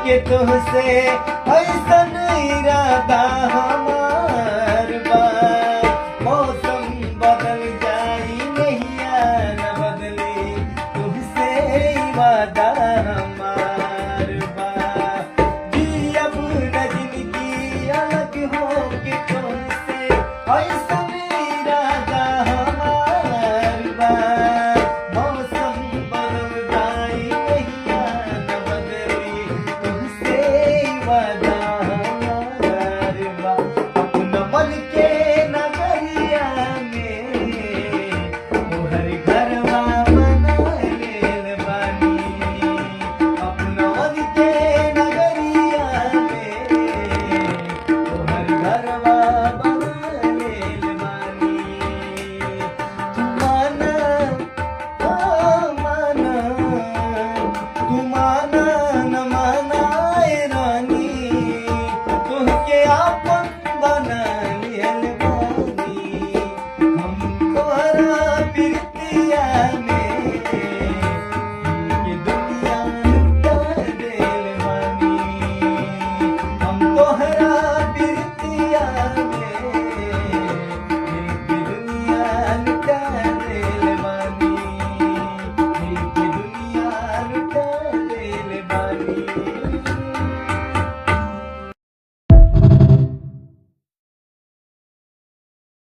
के तुहसे ऐसन इरादा हमार बा। मौसम बदल जाई नहिया न बदली तुहसे वादा हमार बा। जियब न जिंदगी अलग हो के तुहसे ऐसन इरादा हमार बा। मौसम बदल जाई नहिया न बदली तुहसे वादा हमार बा। अपना मन के नगरिया में तोहर घरवा बना लेल बानी। अपना मन के नगरिया में तोहर घरवा बना लेल बानी। तू माना, ओ माना, तू माना न माना ए रानी, तुहके आपन बना लिहल बानी। हम तोहरा प्रीतिया में ये दुनिया लुटा देल बानी। हम तोहरा